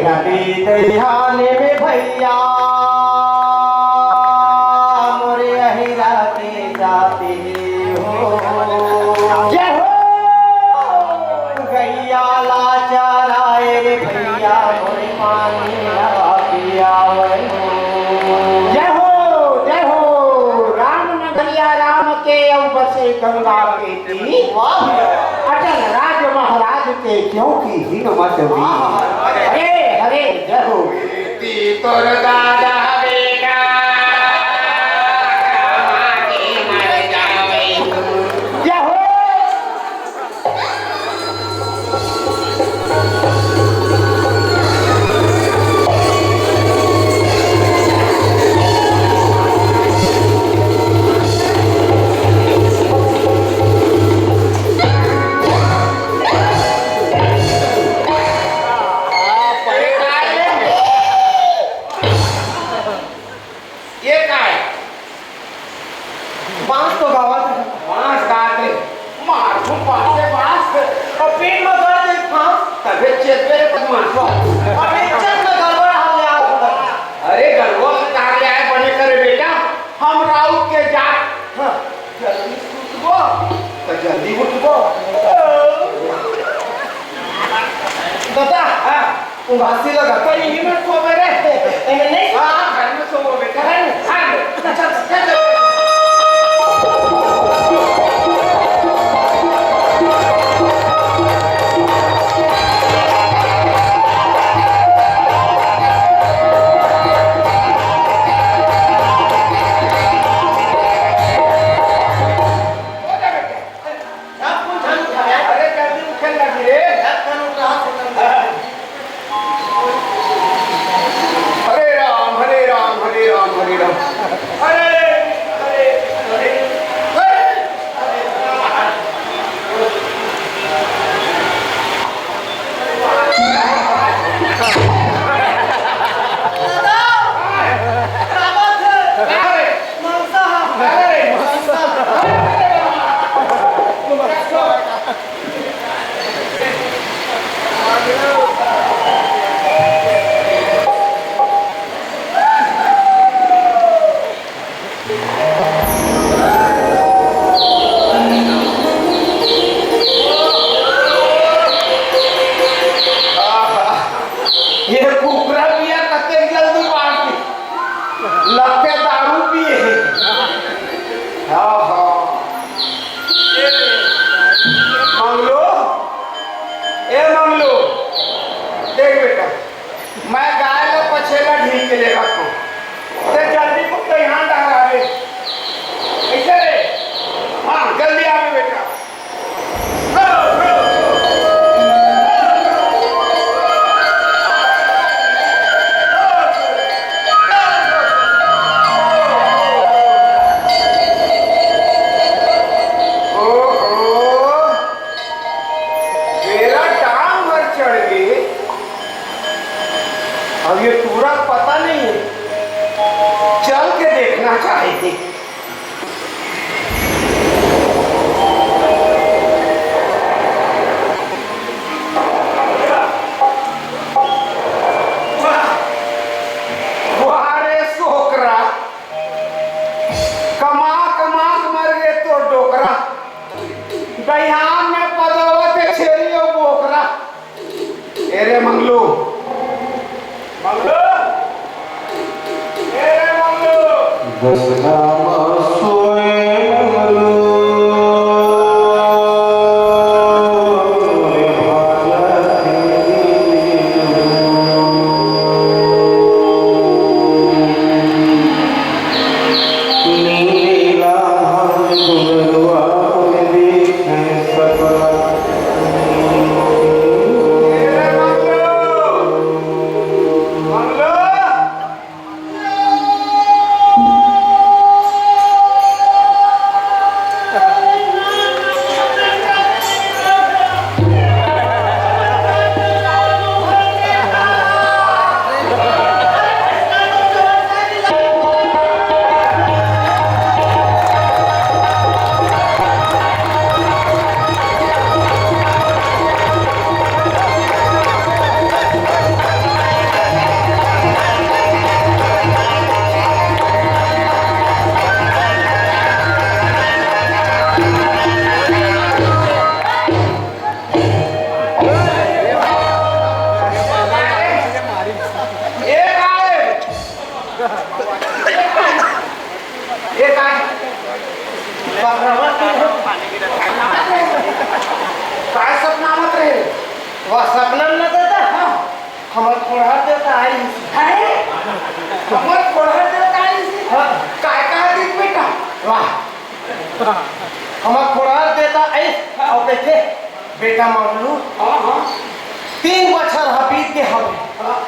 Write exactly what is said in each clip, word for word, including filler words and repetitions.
राती दइहान में भैया मोरे अहिरा के जाति हो। जय हो। गैया ला चराए रे भैया मोरे पानी ला पियावे हो। जय हो, जय हो। राम नगरिया राम के अउ बसे गंगा के तीर। वाह भैया। अटल राज महाराज के क्यों की हीन मत हुई। वाह। हरे, हरे, जय हो। ती तोर दादा बेटा, माटी मर जावे। जय हो। ये काय? बांस तो गावत हे। बांस गात हे। मारहूं बांस से बांस। अउ पेट में दर्द हे, हाँ। तबीयत चेत मेरे पद मारहूं। अउ पेट चेत में गड़बड़ हाल ले आओ। अरे गड़बड़ से कहाँ ले आए बने करे बेटा, हम राउत के जात। हाँ, जल्दी सुतबो, तो जल्दी उठबो। दादा, हाँ। उंघासी लगा। तो इही में सोबे रे। एमे नहीं। हाँ, घर में सोबो बेटा। घर में? हाँ। चल, चल, चल। अरे, जल्दी उठे लगी रे। हरे राम, हरे राम, हरे राम, हरे राम। हरे, हरे, हरे, हरे। ये कुकरा पिया कतेक जल्दी बांट लगथे दारू पिए हे। हाँ, हाँ। मंगलू, ए मंगलू, देख बेटा, मैं गाय ला पछेला ढील के लेगत हूँ। ते जल्दी कुछ तो यहाँ डाल आवे। कैसे रे? हाँ, जल्दी आवे बेटा। ओहो, मेरा टांग भर चढ़ गई। अब ये पूरा पता नहीं है, चल के देखना चाहिए। वाह रे सोकरा, कमा कमा के मर गए तो डोकरा, दहियान में पदवत छेरी और बोकरा। ए रे मंगलू, मंगलू, ए रे मंगलू। दसना मा सोए मंगलू, नीला भान गुरुआ में देखे सपना। बकरवा के हो। काय सपना मत रहे? वह सपना न देता। हाँ। हमर खोड़हर देवता आइस। अरे, हमर खोड़हर देवता आइस? हाँ। काय कहा दीस बेटा? वाह। हमर खोड़हर देवता आइस, हाँ। अउ कहिथे, "बेटा मंगलू, हाँ, हाँ। तीन बछर ह बीत गे हवे। हाँ।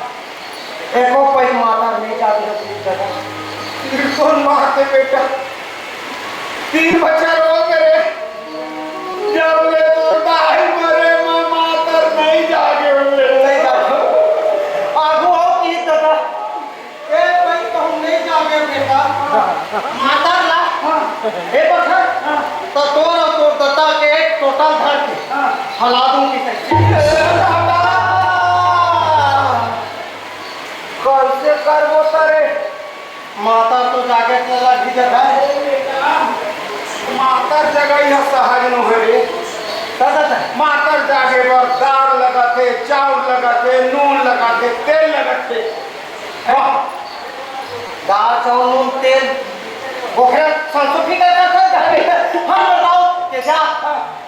एको पइत मातर नइ जागे हवे दादा।" बिल्कुल माते बेटा, तीन बछर हो गे रे, जब ले तोर दाई मरे, मैं मातर नइ जागे हूँ रे। नइ जागे। आगू हो कि दादा, ए भाई, तो हम नइ जागे बेटा। मातर ला, हाँ। ए बखर, हाँ। तो तोर अउ तोर ददा के टोटल धर के, हाँ। हला दूंगी सच्ची। ए दादा, कैसे करबो सरे? मातर तो जागे के लगही दादा। अरे बेटा, मातर जगई ह सहज नो हरे। का दादा? मातर जागे बर दार लगथे, चाउर लगथे, नून लगथे, तेल लगथे। वाह। दार, चाउर, नून, तेल, ओखर संसो फिकर करथे। हम लोग गाँव के जा,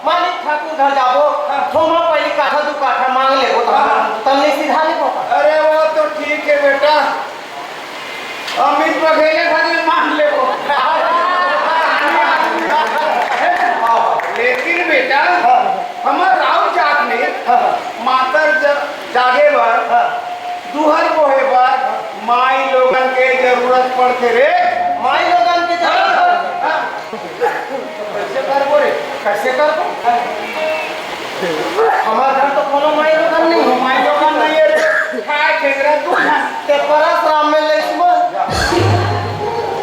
मालिक ठाकुर घर जाबो, थोमा पहली काठा दू काठा मांग लेबो, त हाँ। तन्ने सीधा लेबो। अरे, वो तो ठीक है बेटा, अमित बघेल खातिर मांग लेबो। लेकिन बेटा, हाँ। हमर राउर जात में हाँ। मातर ज-, जागे बर, हाँ। दुहर बोहे बर, माई लोगन के जरूरत पड़थे रे। माई लोगन के जरूरत हाँ। पड़थे। हाँ। कैसे करबो रे? कैसे करबो? हमर घर तो कोनो माई लोगन नहीं। कोनो माई लोगन नहीं है रे। खाए खेंगरा तू खा। ते परस राम में लेस मत।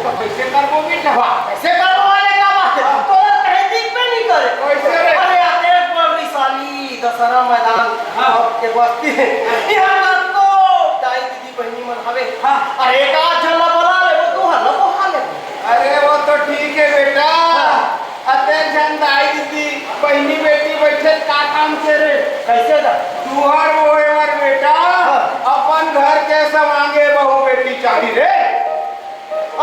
तो कैसे करबो बेटा? वाह, कैसे करबो वाले का बात है? हाँ। तोला कहीं दिखबे नहीं करे। कैसे रे? अरे, आते एक बार निशानी दशहरा मैदान हाँ। के बस्ती है। यहाँ ना तो दाई दीदी बहिनी मन हवे। हाँ। अरे, एक आध झन ला बोला ले, वो तू हल्ला बोहा ले। अरे, वो तो ठीक है बेटा। हाँ। अते झन दाई दीदी, बहिनी बेटी बैठे का काम से रे? कैसे दा? तुहर वो एवर बेटा, हाँ। अपन घर के समांगे बहू बेटी चाही रे।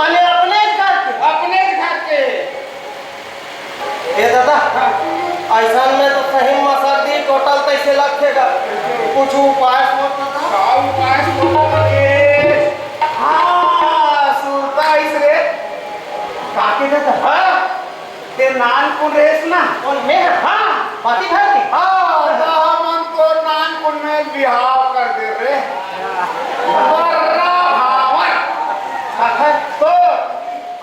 अने अपने घर के? अपने घर के। ए दादा, हाँ। ऐसा में तो सही मसर दी टोटल कैसे लगथे गा? कुछ उपाय सोच दादा। का उपाय सोच रे? हाँ, सुरता इस रे। का के दादा? हाँ। ते नानकुन रेहेस ना? कोन मैं? हाँ। पाती भर दी? हाँ, त हमन तो नानकुन में बिहाव कर दे रे। बर्रा भावर। काखर? तो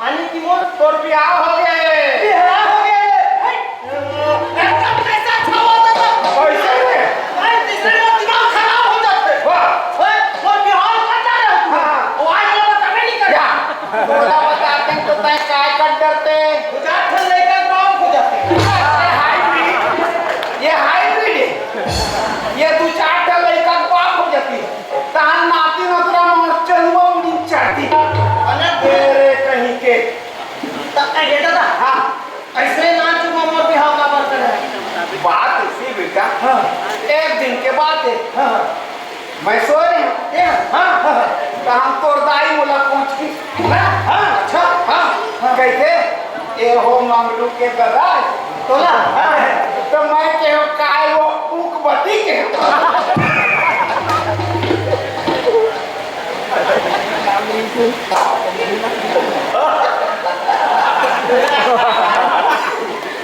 आनी की मोर तोर बिहाव हो गे। बिहाव हो गे। एकदम पैसा छावा था। पैसा रे? अरे, तीसरे का दिमाग खराब हो जाते। वाह। ओए, मोर बिहाव कर जा रहे हो। हाँ। वो आज वाला तबे नहीं कर। या। तोला बताते तो तैं काय कर डरते? दू चार ठन लइका बाप हो जाते। ये हाइब्रिड, ये हाइब्रिड है। ये दू चार ठन लइका बाप हो जाती। तहान नाती नतरा मोर चलुआ उड़ी चढ़ती। अरे तेरे कहीं के। त-, ए, ये दादा। हाँ। ऐसे नानचुन में मोर बिहाव काबर करे? बात ऐसी बेटा, हाँ। एक दिन के बात है। हाँ, हाँ। मैं सोए रहेंव। ए, हाँ, हाँ, हाँ। त हम तोर दाई मोला पूछिस। हाँ, हाँ। अच्छा, हाँ। हाँ। कहिथे, "ए हो मंगलू के ददा।" तोला? हाँ। त मैं केहेंव, "काय वो ऊख बती के?"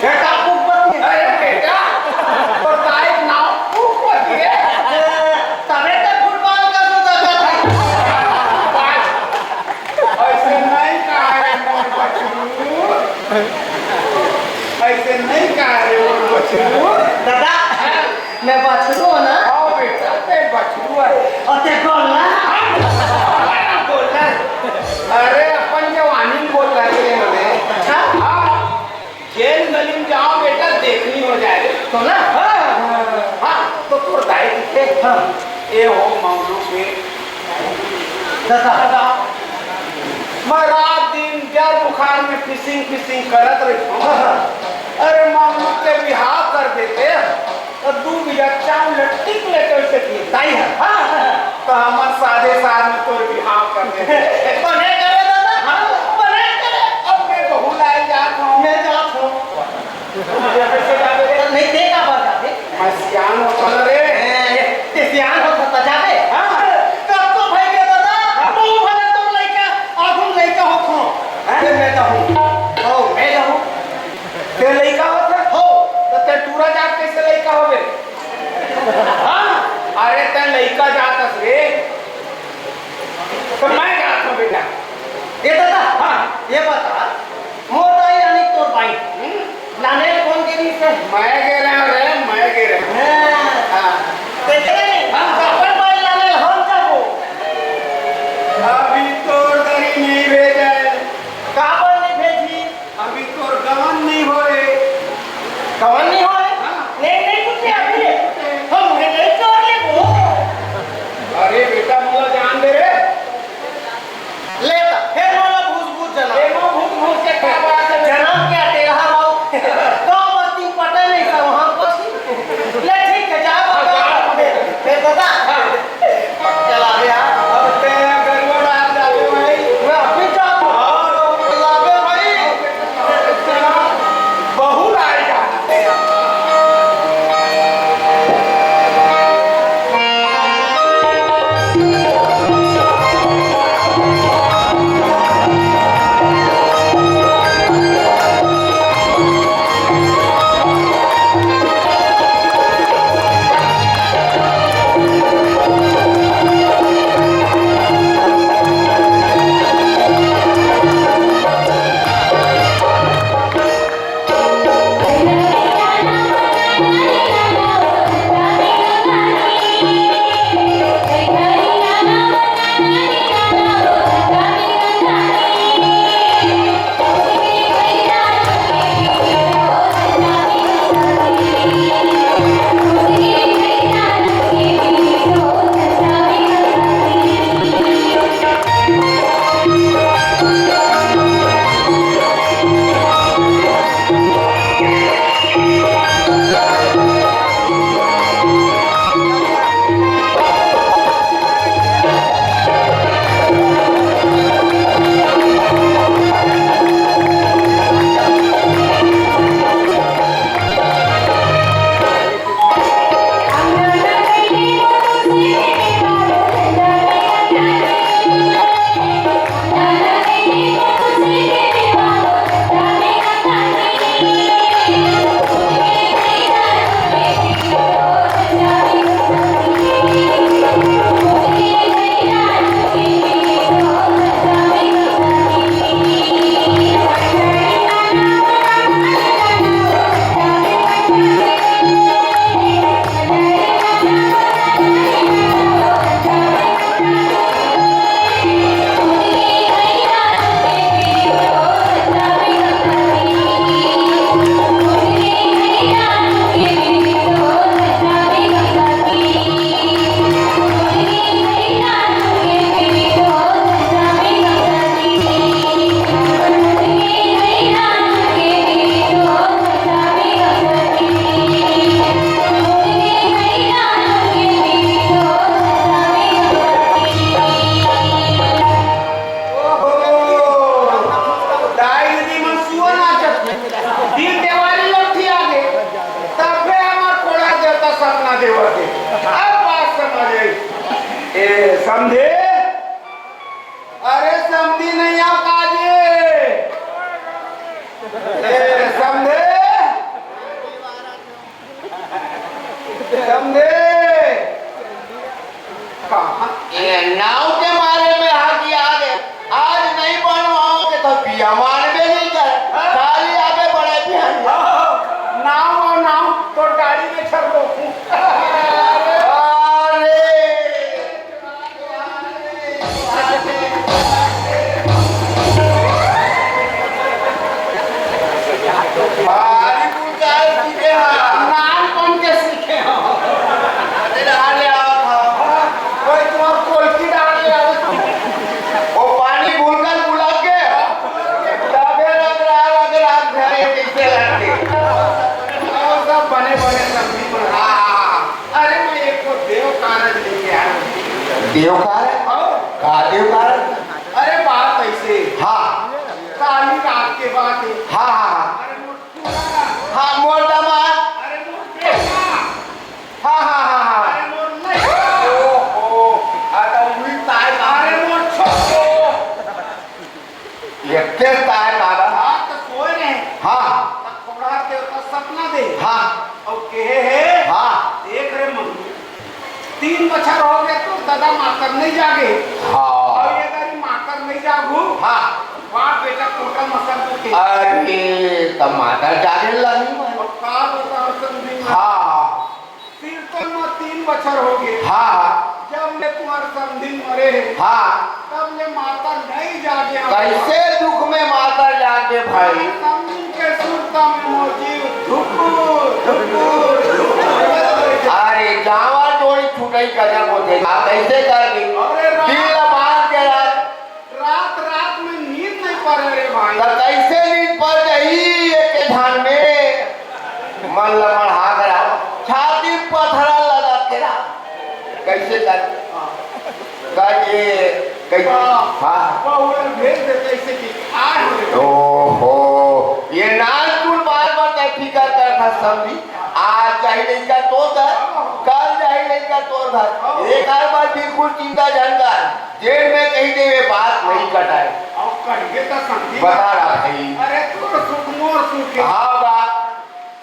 बेटा, कुकपति। अरे बेटा, तोर दाई के नाम कुकपति हे। तबे तो फुटबॉल का तो ददा था। ऐसे नहीं कहा रे मोर बछरू। ऐसे नहीं कहा रे मोर बछरू। दादा, हाँ। मैं बछरू हूँ ना? हाँ बेटा, तैं बछरू हस। अउ तैं गोल्ला? गोल्ला। अरे, अपन जवानी में गोल्ला के मने। अच्छा? हाँ। जेन गली में जाओ बेटा, देखनी हो जाए रे। तो ना? हाँ। हाँ, तो तोर दाई दिखे। हाँ। ए हो मौलू के। दादा। मैं रात दिन जर बुखार में फिसिंग फिसिंग करत रहिथंव। हाँ, हाँ। अरे मौलू के बिहाव कर देते, त दू बीघा चाउर ला टिक ले कर सकी। दाई ह। हाँ, हाँ, हाँ। त हमन साधे साध में तोर बिहाव कर देते। बने करे दादा, हाँ। बने करे। अब मैं बहू लाए जात हंव। मैं जात हंव। अरे, ए, ते सियान होत हस त जाबे। हाँ। कब तो भई गे दादा, हाँ। तू भले तोर लइका, आघू म लइका होत हो। हाँ। ते मैं तो हूँ। हो, मैं तो हूँ। ते लइका होत हस? हो। त ते टूरा जात कइसे लइका होबे? हाँ। अरे, ते लइका जात हस रे। त मैं जात हूँ बेटा। ए दादा, हाँ। ये बता, मोर दाई यानी तोर बाई, हम्म। लाने कोन गे रिहिस हे? मैं गे रहेंव रे, मैं गे रहेंव। हाँ। हाँ। ते गे रहे? हाँ। त अपन बाई लाने हम जाबो। अभी तोर दाई नइ भेजे। काबर नइ भेजही? अभी तोर गवन नइ होए। गवन नइ होए? हाँ। नइ, नइ टूटे अभी। हम हे नइ तोर लेबो। अरे बेटा, मोला जान दे रे। ले त, फेर मोला भूस भूस जनम। एमा भूस भूस के का बात हे? जनम के अटेलहा बाऊ। तो बस्ती पटे नइ सब हम पसी। ले ठीक हे, जा बाबा। हाँ, जा। फेर दादा। हाँ। चला रे यार। अब ते गड़बड़ आ जाते भाई। मैं अभी जाता हूँ। हाँ। चला रे भाई। बहुत आएगा। ओहो, दाई दीदी मन सुआ नाचत हे। दिन देवारी लट्ठी आगे। तबे हमर कोड़ा देवता सपना देवत हे। अब बात समझ आई। ए, समधी? अरे समधी नइ आव का जी? ए, समधी? समधी? कहाँ? ए, नाव के मारे में हाथी आ गए। आज नइ बनवाओगे त बिया मानबे नइ करे। काली आबे बड़े बिहान। हाँ, नाव अउ नाव तोर गाड़ी में छर दो। अरे! भारी बुलकार सीखे हा। नानपन के सीखे हा। अरे डाल ले आओ था। कोई तुम्हार कोलकी डाल ले आओ। वो पानी बुलकार बुला के, तबे रगड़ा, रगड़ा, घर ये पीछे लग गए। और सब बने बने सब्जी बना। हाँ। अरे, मैं एक ठो देव कारज लेके आया हूँ। देव कारज? हाँ। का देव कारज? अरे, बात ऐसे। हाँ। काली रात के बात है। हाँ, हाँ, हाँ। अरे, मोर टूरा। हाँ, मोर दामाद। अरे, मोर बेटा। हाँ। त खोड़हर देवता सपना दे। हाँ। अउ केहे हे, हाँ। देख रे मन, तीन बछर हो गे तोर ददा मातर नइ जागे। हाँ। अउ ये दारी मातर नइ जागू। हाँ। बाप बेटा कोटा मसल को के। अरे, त मातर जागे ला नहीं भाई। अउ का बता समझी में। हाँ। सिरतोन म तीन बछर हो गे। हाँ। जब ले तुम्हार समधिन मरे हे। हाँ। तब ले मातर नइ जागे। कैसे दुख में मातर जागे भाई? समधिन के सुरता में मोर जीव धुकुर, धुकुर, धुकुर। अरे, जावा जोड़ी छुटई कजा को थे। आप कैसे कर दी? अरे राम। दिल बांध के रख। रात रात में नींद नइ परे रे भाई। त कैसे नींद पर जाही एके ध्यान में? मन ल मढ़ा करा, छाती पथरा लगा के रहा। कैसे कर? हाँ। कर ये, कैसे? हाँ। हाँ। बहू ल भेज दे, कैसे कि आए हो रे। ओहो, ये नानकुन बार बार तैं फिकर करत हस समधी। आज जाही लइका तोर घर, कल जाही लइका तोर घर। हाँ। एक आध बार बिल्कुल चिंता झन कर। जेल में कहीं दे ये बात नहीं कटाए। अउ कहिए त समधी। बता रहा भाई। अरे तोर सुख मोर सुख हे। हाँ बा,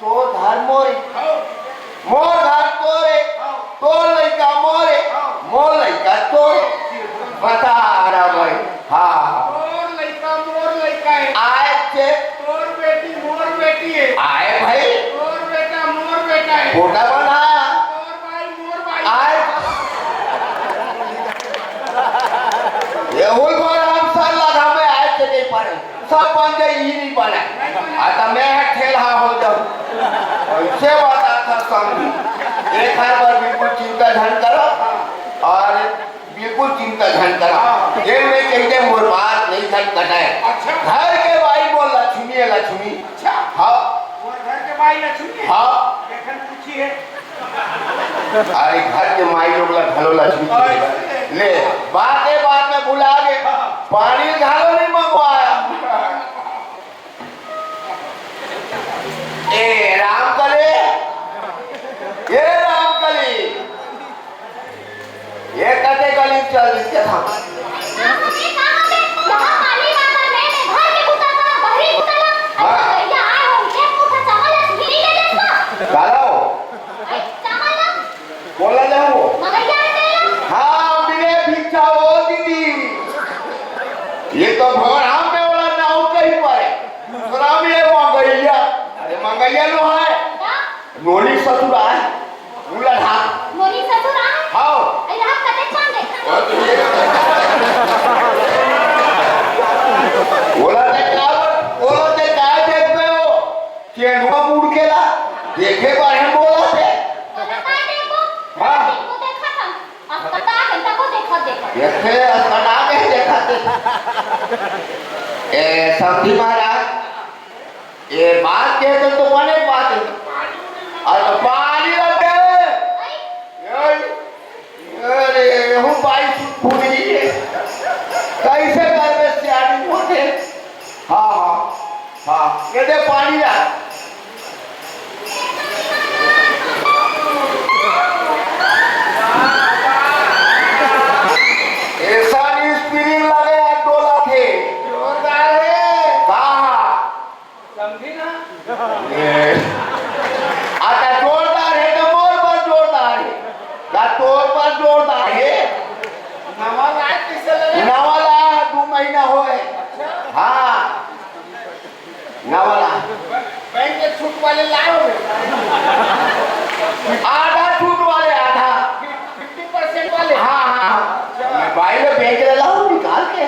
तोर घर मोरे, हाँ। मोर घर तोरे, हाँ। तोर लइका मोरे, हाँ। मोर लइका तोरे। बता रहा भाई। हाँ। तोर लइका मोर लइका हे। आए थे। तोर बेटी मोर बेटी हे। आए भाई। तोर बेटा मोर बेटा हे। फोटा बना। तोर भाई मोर भाई। आए। ये हुल बार हम सर लगा में आए थे नहीं पड़े। सब बन जाए, ये नहीं बने। आ तो मैं ठेलहा हो जाऊं। ऐसे बात आता समझी। एक हर बार बिल्कुल चिंता झन करो। अउ बिल्कुल चिंता झन करा। हाँ। जेल में कहिथे मोर बात नहीं झन कटाए। अच्छा। घर के बाई मोर लक्ष्मी हे, लक्ष्मी। अच्छा। हाँ। मोर घर के बाई लक्ष्मी हे? हाँ। देखन पूछी हे। अरे घर के माई लोग ला घलो लक्ष्मी अरे। कहिथे। ले, बाते बात में भुला गे। हाँ। पानी घलो नहीं मंगवाया। ए रामकली, ए रामकली, ये कते गली चल दिस के था? हाँ। काला हो? बोला जाऊँ? हाँ, बिने भिक्षा हो दीदी। ये तो भगवान हम में वाला नाव कहीं पर है। दूसरा में ये मंगैया। अरे मंगैया लो है। नोनी ससुर आए। बोला था। नोनी ससुर आए? हाँ। अरे हम कते चांद देखा? बोला ते का, बोला ते का देख रहे हो? चेंडुआ मुड़ के ला, देखे बारे में बोला थे। तोला काय देखो? हाँ। देखो देखा था। अस्पताल घंटा को देखा देखा। देखे, अस्पताल के देखा थे। ए, समधी महाराज, ये बात के तो, तो बने बात है। अरे पानी लगे। अरे। अरे, हूँ बाई सुन भूल गई है। कैसे करबे सियानी मोटे? हाँ, हाँ, हाँ, ये दे पानी ला। ऐसा नहीं स्पिरिट लगे यार, डोला थे। जोरदार है। कहा? समझी ना? ए, अच्छा, जोरदार है तो मोर पर जोरदार है, का तोर पर जोरदार है? नवा लाए किसे लगे? नवा ला, दो महीना होए। अच्छा। हाँ, नवा ला। बैंक के छूट वाले लाए हो? आधा छूट वाले, आधा। फिफ्टी परसेंट वाले? हाँ, हाँ, हाँ। अच्छा। मैं भाई ने बैंक ले लाओ, निकाल के।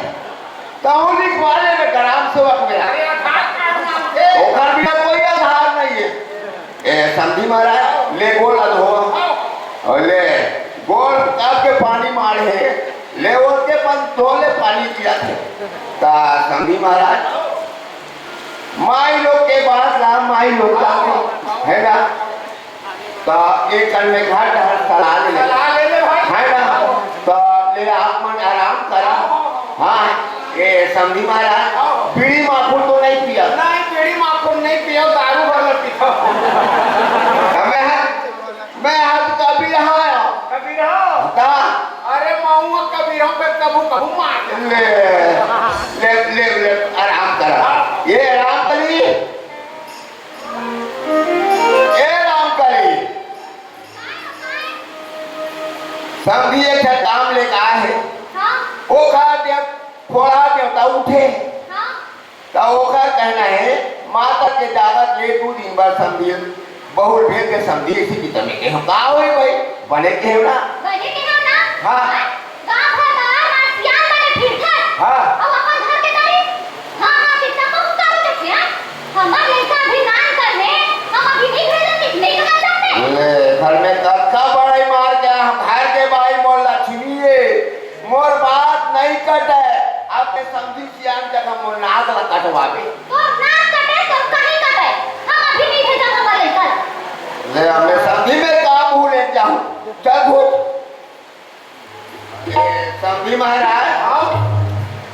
कहूँ लिखवा ले, मैं ग्राम सेवक में। अरे, आधार कार्ड मांगते। ओकर बिना कोई आधार नहीं है। ए, समधी महाराज, ले गोड़ ला धो। और ले, गोड़ काट के पानी मारे है। ले, ओके पन धो ले, पानी पिया थे। ता समधी महाराज, माई लोग के बात ला, माई लोग का, है ना? त एक कन में घर डहर सलाह ले ले। सलाह ले ले भाई। है ना? त ले आप मन आराम करा। हाँ, ये समधी महाराज, बीड़ी माखुर तो नहीं पिया? नहीं, बीड़ी माखुर नहीं पिया, दारू भर ले पीता। मैं, मैं हाथ कभी रहा। कभी रहा? हाँ। अरे मऊआ कभी रहा, मैं कभू, कभू मार दे। ले, ले, ले, ले, आराम करा। हाँ। ये आराम करी। आदत ले दू दिन बाद समझी, बहुत भेद के समझी, इसी की तमे के हम का होई भाई, बने के हो ना? बने के हो ना? हाँ। हाँ? गाँव भर बाहर ना सियान बने फिरथस। हाँ। अब अपन घर के तारीफ? हाँ, हाँ, कितना कहूँ करो देखे, हाँ? हमार लइका अभी नान कर है, हम अभी नहीं भेजत, नहीं कहा जाते। ले, घर में कक्का बड़ाई मार के, हम घर के बाई मोर लक्ष्मी है, मोर बात नहीं कटे, अब के समझी सियान जगह मोर नाक ला कटवावे। तोर नाक कटे, तोर कहीं कटे, हम अभी नहीं भेजब हमार लइका। ले, हमें समझी में का भूले जाऊँ, चल भूल। ए, समधी महाराज, हाँ?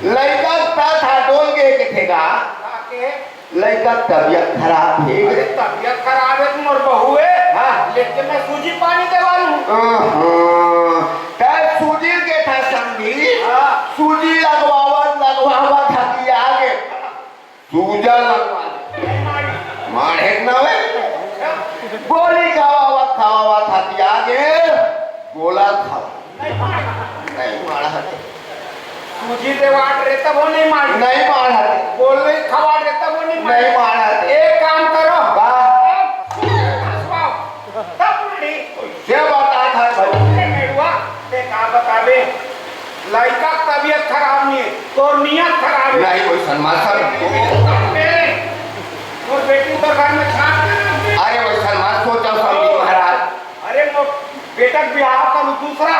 लइका का था डोल के के थेगा। का के? लइका तबियत खराब है। अरे, तबियत खराब है, तुम्हार बहू है। हाँ। लेके मैं सूजी पानी देवा लूँ। हाँ, हाँ। तब सूजी के था समधी। हाँ। सूजी लगवावत, लगवावत हती आगे। सूजन लगवा दे। माढ़े के नावे। गोली खावावत, खावावत हतिया गे। गोला खावा। नहीं माढ़ा हते। सूजी देवाट रे तब वो नहीं माढ़ा। नहीं माढ़ा हते। गोली खवाट रे तब वो नहीं माढ़ा। नहीं माढ़ा हते। एक काम करो। का? तब माढ़ी। क्या बात है भाई? अरे मेड़ुआ, ते का बतावे? लइका के तबियत खराब नहीं है, तोर नियत खराब है। नहीं, वैसन मत कर। मोर बेटी तो घर में छाप के रख दे। अरे, वैसन मत सोचा, समधी महाराज। अरे, मोर बेटा के बिहाव करूँ दूसरा,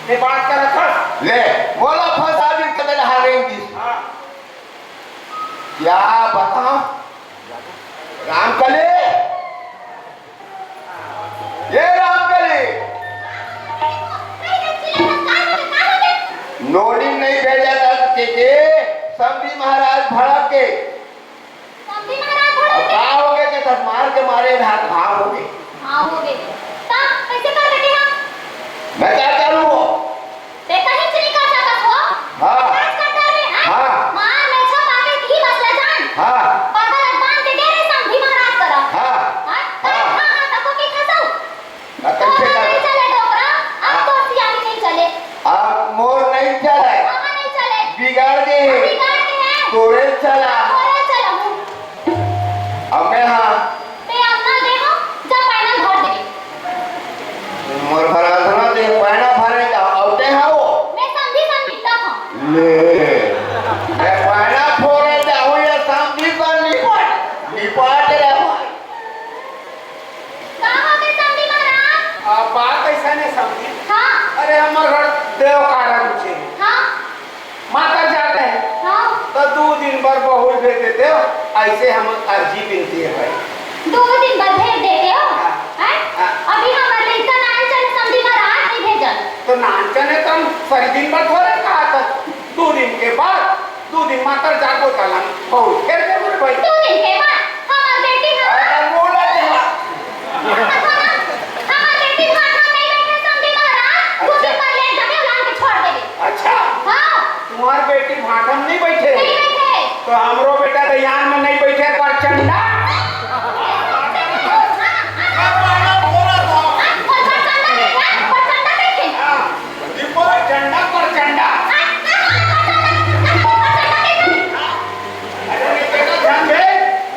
ते बात करत हस। ले, मोला फंसा दिन कदल हारेंगी। हाँ। क्या बताओ? रामकली, ये रामकली, नोटिस नहीं भेजा था के, के समधी महाराज भड़क के। समधी महाराज भड़क अब के? का हो गए के तस मार के मारे हाथ घाव हो गए। हाँ, हो गए। तब कैसे कर बेटे हम? मैं क्या करूँ वो? ते कहीं से नहीं कर सकत हो। हाँ। राज करता रे, हाँ? हाँ। मार में छो पागल की बस ले जान। हाँ। पागल अभिमान के डेरे समधी महाराज करा। हाँ। हाँ? हाँ। हाँ, हाँ, तको के खसो। ना तो कैसे तो कर? नहीं चले डोकरा, अब हाँ। तो सियानी नहीं चले। अब मोर नहीं चले। हाँ, नहीं चले। बिगाड़ दे। बिगाड़ दे है। तोरे चला। तोरे चला हूँ। अब मैं हाँ। ते अपना दे हो, जा पैना भर दे। मोर भराधना दे पैना भरे का, अब ते हाँ वो। मैं समधी समझता था। ले। मैं पैना फोड़े जाऊँ या समधी पर निपट, निपट रे भाई। का हो गए समधी महाराज? आ, बात ऐसा नहीं समधी। हाँ। अरे, हमर घर देव कारन छे। हाँ। मातर जात हे। हाँ। तो दू दिन बर बहू भेज देते हो, ऐसे हम अर्जी बिनती है भाई। दू दिन बर भेज देते हो? हाँ। हैं? हाँ। अभी हमर लइका नान चने समधी महाराज नहीं भेजन। तो नान चने तो हम सही दिन बर थोड़े कहा था, दू दिन के बाद। दू दिन मातर जागो तलन, बहुत खेल के बोल भाई। दू दिन के बाद हमार बेटी ना अरे बोला दे। हमार बेटी भाटा में नहीं बैठे समधी महाराज, दू दिन बाद ले जाके लान के छोड़ देबे। अच्छा। हाँ। तुम्हार बेटी भाटा में नहीं बैठे? नहीं बैठे। तो हमरो बेटा दयान में नहीं बैठे, परचंडा। हाँ, हाँ, हाँ, हाँ, हाँ, परचंडा नहीं है, परचंडा नहीं है। हाँ। दीपक झंडा पर झंडा। अरे नहीं बेटा, ध्यान दे,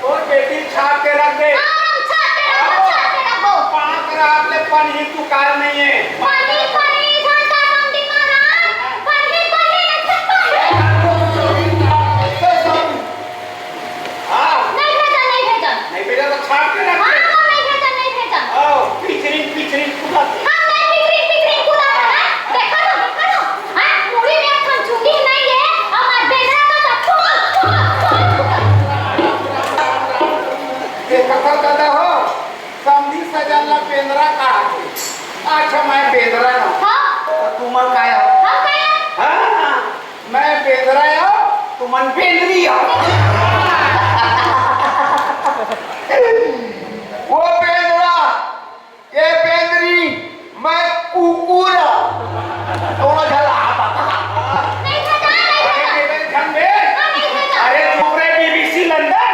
तोर बेटी छाप के रख दे। हाँ, छाप के रखबो, छाप के रखबो। पाँच रात ले पनही तू काल नहीं है। पनही, पनही, झंडा समधी महाराज, पनही, पनही, नहीं छापा। हाँ। नहीं भेजन, नहीं भेजन। नहीं भेजन तो छाप के रख हाँ, दे। हम नहीं भेजन, नहीं भेजन। आओ, पिचरिंग, पिचरिंग कूदा। हम नहीं पिचरिंग, पिचरिंग कूदा था, हाँ? देखा तो, देखा तो। हाँ, पूरी में हम चूड़ी नहीं है, हमार बेंदरा का सब ठुक, ठुक, ठुक, ठुक। ये कथा दादा हो, समधी सजन ला बेंदरा कहा थे। अच्छा, मैं बेंदरा ना। हाँ। तो तुमन का हो? हम का हो? हाँ। मैं बेंदरा आयो, तुमन बेंदरी हो। वो बेंदरा, ये बेंदरी, मैं कुकुर। दोनों झला। नहीं भेजा, नहीं भेजा। अरे, नहीं भेजा। अरे, चुप रे, बीबीसी लंदन।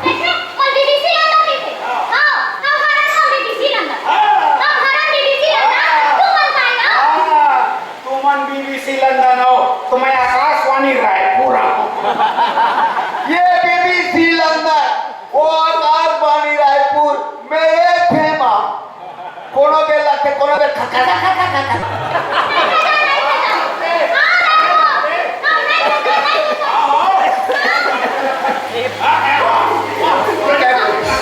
देखे, कल बीबीसी लंदन नहीं थे। हाँ, हम हरन हम बीबीसी लंदन। हाँ। हम हरन बीबीसी लंदन। हाँ। तू मन का आया? हाँ। तुमन बीबीसी लंदन हो, तो मैं आकाशवाणी रायपुर हूँ।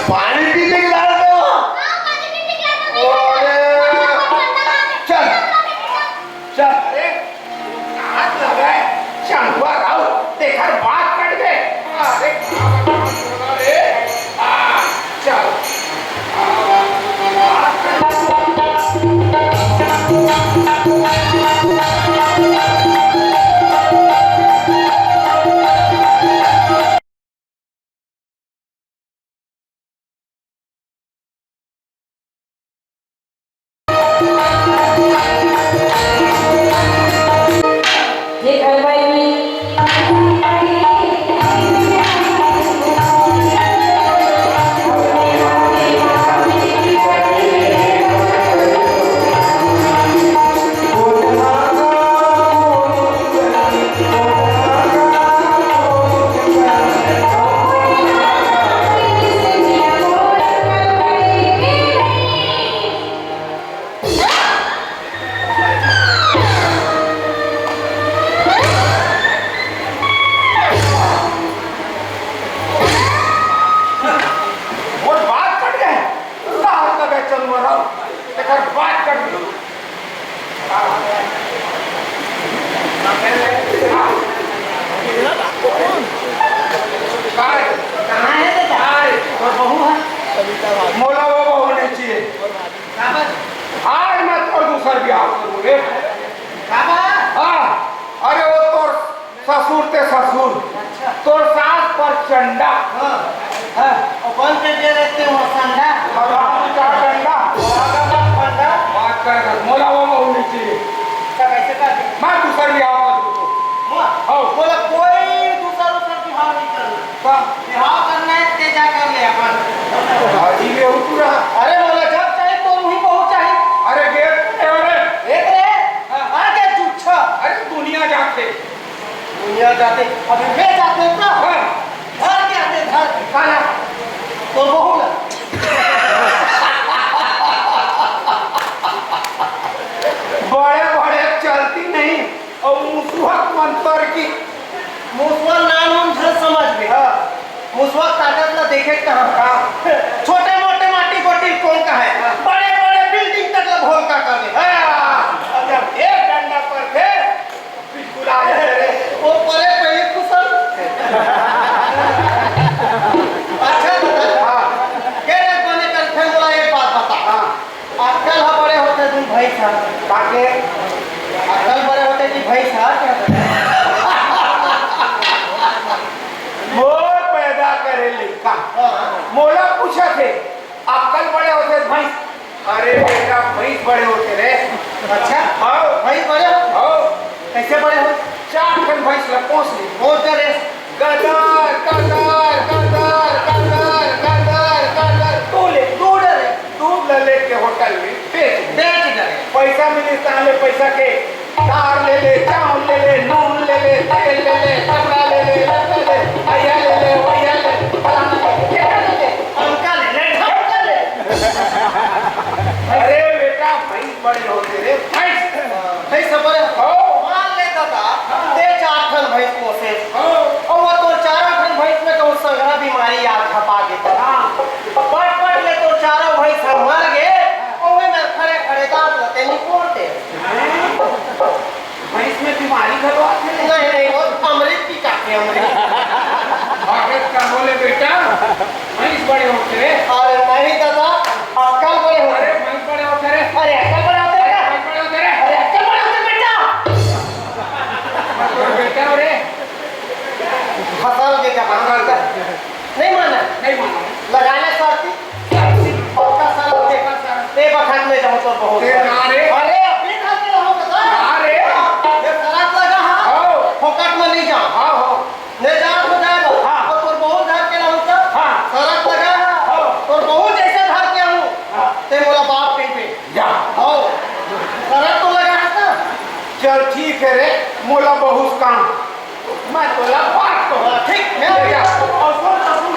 पानी पीने के लायक है वो। अरे, चल, चल। अरे, हाथ लगाए, चंदवा राव, तेकर बात कट गए। अरे, अरे, आ, चल। मोर बात कट गए। का होता बे चंदवा राव? तेकर बात कट गई। काय? कहाँ है बेटा? काय? तोर बहू है? मोला वो बहू नहीं चाहिए। काबर? आज मैं तोर दूसर बिहाव करूँ रे। काबर? हाँ, अरे वो तोर ससुर ते ससुर, अच्छा। तोर सास पर चंडा। हाँ। हाँ। और बन के दे देते हो संडा। और हम चार डंडा। और अगर मत फंडा। बात कर, मोला वो बहू नहीं चाहिए। तो कैसे कर दे? मैं दूसर बिहाव कर दूँ। हाँ। हाँ। बोला कोई दूसर उधर बिहाव नहीं करना। का? बिहाव करना है, ते जा कर ले अपन। हाजी बेहू पूरा। अरे बोला, जब चाहे तो वही बहू चाहे। अरे गेट पे, अरे। एक रे, हाँ। आ गया जुच्छा। अरे दुनिया जाते। दुनिया जाते, अभी मैं जाते हूँ ना। हाँ। घर के आते, घर के। काला। तो बहू ना। बड़े बड़े चलती नहीं। अउ मुसुआ के मंतर की। मुसुआ नान उन झन समझ में। हाँ। मुसुआ ताकत ला देखे कहाँ? हाँ। छोटे मोटे माटी गोटी कौन का है? हाँ। बड़े बड़े बिल्डिंग तक ला भोल का कर दे। हाँ। अब जब एक डंडा पर थे, बिल्कुल आ जाए रे। वो परे पहले कुशल। अच्छा दादा। हाँ। के रे बने कर थे बोला एक बात बता। हाँ। अक्कल ह बड़े होथे धुन भैंस ह। काके? अक्कल बड़े होथे कि भैंस ह? मोर पैदा करे लइका। हाँ। मोला पूछत हे, अक्कल बड़े होथे भैंस? अरे बेटा, भैंस बड़े होथे रे। अच्छा? हाँ। भैंस बड़े हो? हाँ। कैसे बड़े हो? चार ठन भैंस ल पोस ले। पोस दे रे। गदर, गदर, गदर, गदर, गदर, गदर। तू ले, तू डरे। दूध ल लेके होटल में बेच दे। बेच दे। पैसा मिलिस ताहले पैसा के दार ले ले, चाउर ले ले, नून ले ले, तेल ले ले, कपड़ा ले ले, लत्ता ले, अइया ले ले, वइया ले, फलाना ले, ढेकना ले ले, अमका ले ले, ढमका ले। अरे बेटा, भैंस बड़े होथे रे, भैंस। भैंस बड़े हो? मान ले दादा, ते चार ठन भैंस पोसे। हाँ। अउ वो तोर चारों ठन भैंस में कहूँ संघरा बीमारी आ झपा देता। हाँ। पट पट ले तोर चारों भैंस ह मर गे, अउ ओही में खड़े खड़े दांत ल ते निपोर दे। भैंस में बीमारी घलो आथे? नहीं, नहीं, वो अमृत पी जाथे, अमृत। अरे का बोले बेटा, भैंस बड़े होथे रे। अरे नहीं दादा, अक्कल बड़े होथे। अरे भैंस बड़े होथे रे। अरे अक्कल बड़े होथे रे। भैंस बड़े होथे रे। अरे अक्कल बड़े होथे बेटा। मैं तोर बेटा हूँ रे। फसल के जमाना। फसल। नहीं माना? नहीं माना। लगाना साथी? पक्का साला दे। पक्का साला। ए बखत में जाऊँ तो बहुत। ए ना रे। अरे, अपने घर के रहूँ बता। ना रे। ये शराब लगा है। हाँ। फोकट में नहीं जाओ। हाँ, हाँ। ले जा तो जाए बस। हाँ। और तोर बहुत घर के रहूँ तो। हाँ। शराब लगा है। हाँ। तोर बहुत जैसे घर के हूँ। हाँ। ते मोला बाप कहीं पे। जा। हाँ। शराब तो लगा है ना? चल ठीक है रे, मोला बहुत काम। मैं तोला बात कहूँ। हाँ, ठीक, मैं ले जा। और सुन, और सुन।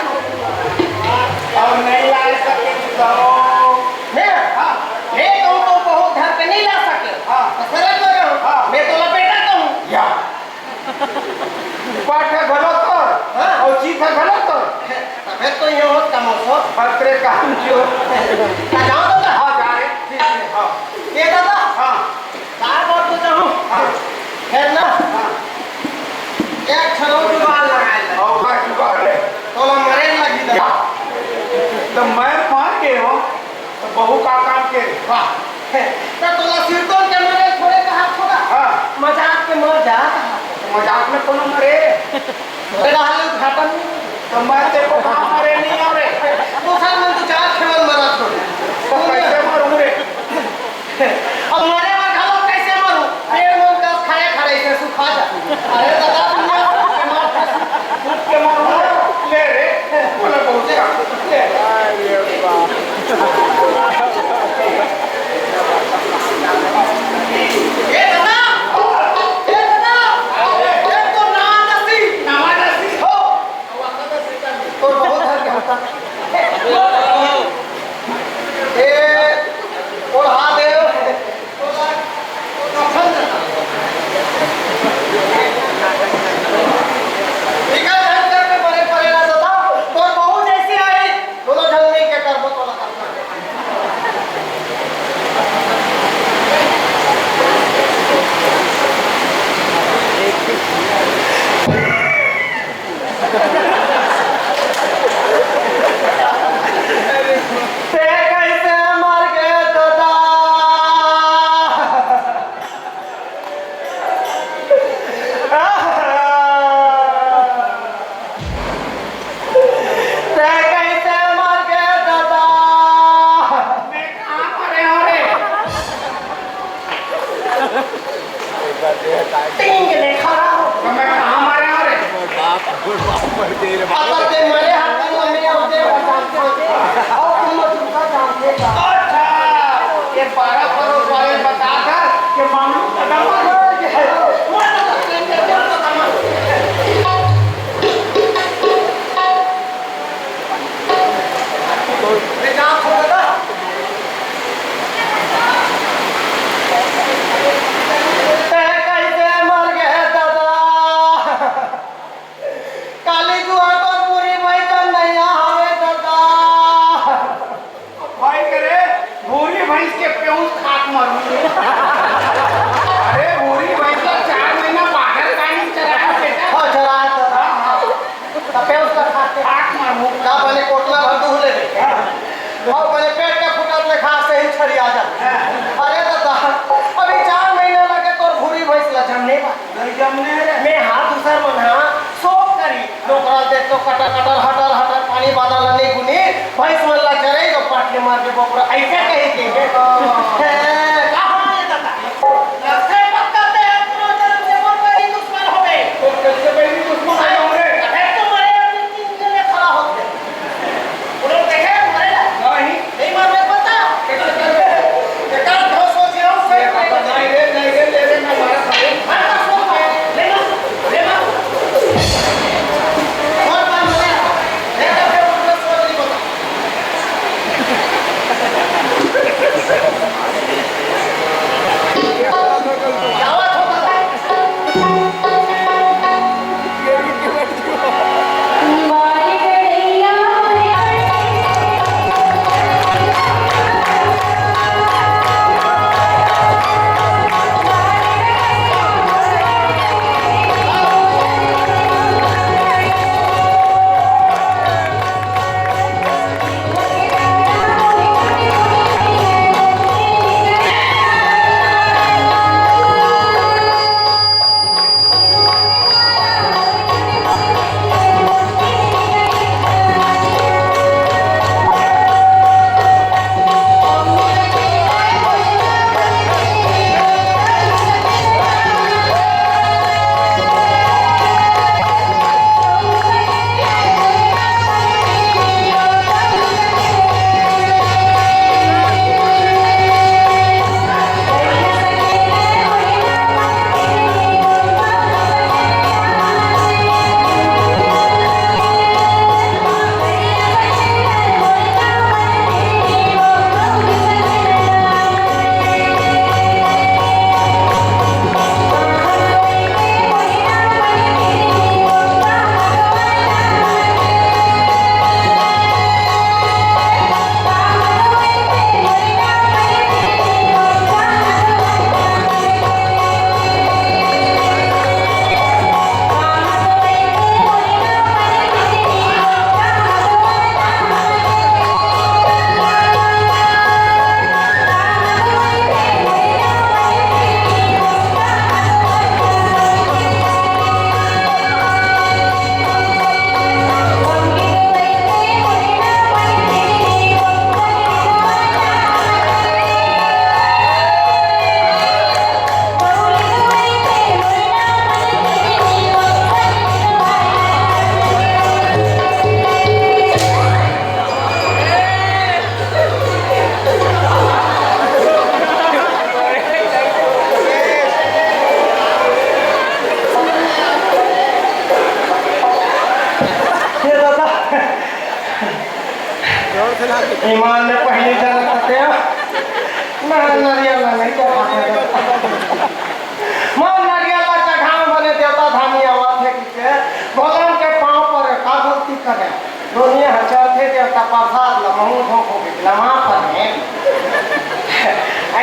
और नहीं ला सके तो। मैं? हाँ। मैं कहूँ तो बहुत घर के नहीं अतरे काम जो। ता जाओ दादा। हाँ, जा रहे। ठीक है, हाँ। ए दादा। हाँ। कार बात तो जाऊँ। हाँ। है ना? हाँ। एक छलो जुगाड़ लगाए ले। और का जुगाड़ है? तोला मरे लगी दादा। तो मैं मर गए हूँ, तो बहू का काम के? वाह। तो तोला सिरतोन के मरे थोड़े कहा होगा। हाँ। मजाक के मर जा कहा। तो मजाक में कोनो मरे? तेरा हाल उद्घाटन नहीं। तो मैं तेरे को कहाँ मरे नहीं हो रे? वो सर, मैं तो चार खेवन मरा छोड़। तो कैसे मरूँ रे? अब मरे में घालो कैसे मरूँ? पेड़ में उनका खड़े खड़े से सुखा जा। अरे दादा, दुनिया के मार के सूख के मरूँ रे। ले रे, बोला बहुत ले। अरे बाप। ए दादा, ए दादा, ए तो नादसी। नादसी हो। तोर बहुत हर के होता। ए, ओढ़ा दे। निकल घर से, मैं बड़े परेला दादा, तोर बहू जैसी आई, दोनों झगड़े के करबो तो लगा। ते कैसे मर गे दादा? ते कैसे मर गे दादा? मैं कहाँ मरे हँव रे? टिंग ने खड़ा हो। तो मैं कहाँ मरे हँव रे? अगर ते मरे हाथ में, मैं और ते जानते थे। और तुम झूठा जानते थे। अच्छा, ये बारह पड़ोस वाले बता था कि मामू कदम आ गए। ते कैसे मर गे दादा? काली जुआ तो पूरी भाई का नैया हवे दादा। भाई करे, भूरी भैंस के पेउस खात मरू। अरे, भूरी भैंस ला चार महीना बाहर पानी चराया बेटा। हाँ, चराया था। हाँ, हाँ। तो पेउस ला खात के। खात मरू। का भले कोटला भर दूह ले दे। हाँ। और भले पेट के फुटत ले खा से ही छड़ी आ जा। हाँ। अरे दादा, अभी चार महीना लगे तोर भूरी भैंस ला जमने बा। नहीं जमने रे। मैं हाथ दूसर मन हा सोच करी। नोकरा देख तो कटर कटर हटर हटर पानी बादल नहीं गुनी, भैंस मन ला चरे तो पाटली मार के बोकरा ऐसे कही के। हैं, कहाँ ये दादा? लगथे पक्का ते पूर्व जन्म से मोर पहली दुश्मन हो गए। तो कैसे पहली दुश्मन हो गए? अरे तो मरे तीन जने खड़ा हो गए। वो लोग देखे मरे ना? नहीं। नहीं मार, मैं बता। एकर, एकर ढोस हो गया, उसे नहीं, नहीं रे, नहीं रे, ले रे, मैं मारा था। मार, मार, मार, मार। ले मार, ले मार। मार, मार, मार। ईमान ले पहिली जनम कते हो? मैं नरियल ला नहीं चढ़ा सकता। मैं नरियल ला चढ़ावे बने देवता धामी आवत हे कि के भगवान के पाँव पर का गलती करे? दुनिया ह चलथे देवता प्रसाद ला महूं झोंको बिचला मां पर में।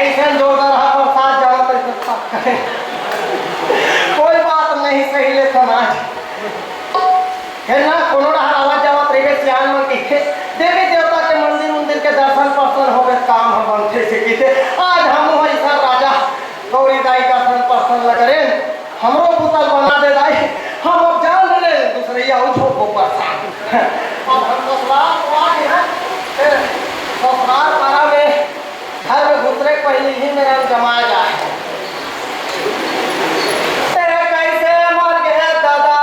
ऐसन जोरदार हा प्रसाद जाना तो सब करे। कोई बात नहीं, सही ले समाज। हे ना, कोनो डहर आवत जावत रहिबे, सियान मन कहिथे, देवी देवता के मंदिर उंदिर के दर्शन पर्शन होबे, काम ह बनथे से कहिथे। आज हमू ह अइसन राजा गौरी दाई दर्शन पर्शन ल करेन, हमरो पुतल बना दे दाई, हम अब जान डरेन, दूसरइया अउ झोंको परसा। अब हम ससुराल को आ गए हैं, फिर ससुराल पारा में घर में घुसरे के पहले ही मेरा जमा जाए। तेरे कैसे मर गए दादा?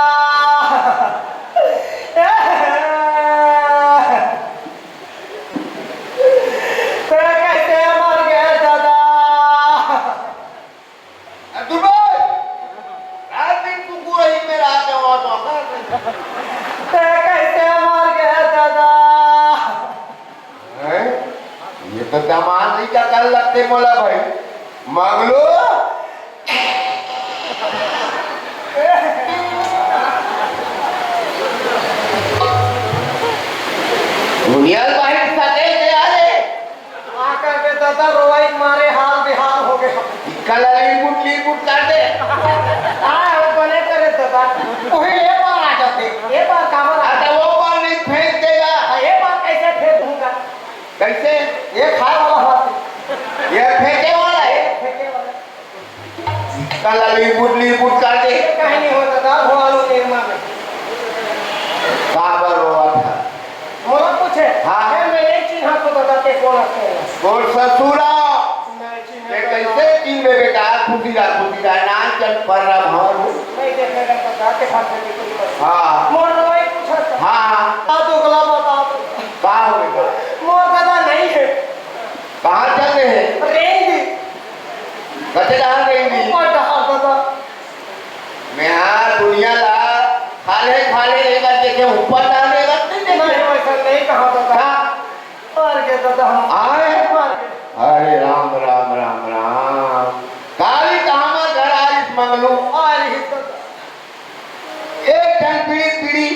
तेरे कैसे मर गए दादा? अरे दुबे, रात दिन कुकुर ही में रात है, वो तो तेरे कैसे मर गए दादा? हैं? ये तो दमांद ही का कल लगते मोला भाई। मंगलू। दुनिया बाहर सटे के आले। आकर के दादा रोवाई मारे हाल बेहाल हो गया। इक्का ला लीबुट लीबुट काटे। आ, वो बने करे दादा। वही ये बार आ जाते। ये बार काबर आ आता वो बार नहीं फेंक देगा। हाँ, ये बार कैसे फेंक दूंगा? कैसे? ये खाए वाला हाथ। ये फेंके वाला है। ये फेंके वाला। काला लिपुट लिपुट काटे। कहीं नहीं होता था, भोआलो निर्मा में। काबर रोवा था? मोला पूछे, हाँ। मैं, मैं नहीं चिन्हा तो दादा के कौन हंसते हैं? बोल ससुरा। मैं चिन्हा ये तो कैसे चिन्हबे बेटा? खुशी रहा, खुशी रहा, नान चल पर रहा भावर हो। नहीं देखने का तो जाते खाते की कोई बात। हाँ। मोर रोई पूछा था। हाँ। आ तो गला बता दो। का हो बेटा? मोर दादा नहीं है। कहाँ चल रहे हैं? रेंग। कते डहार रेंग दी? ऊपर डहार दादा। मैं हाँ दुनिया ला खाले खाले रेंगत देखे, ऊपर डहार रेंगत नहीं देखे। नहीं, वैसा नहीं कहा दादा। हाँ। मर गए दादा हम। आए? मर गए। अरे राम, राम, राम, राम। काली कहाँ में घर आइस मंगलू? आ रही दादा। एक ठन पीढ़ी पीढ़ी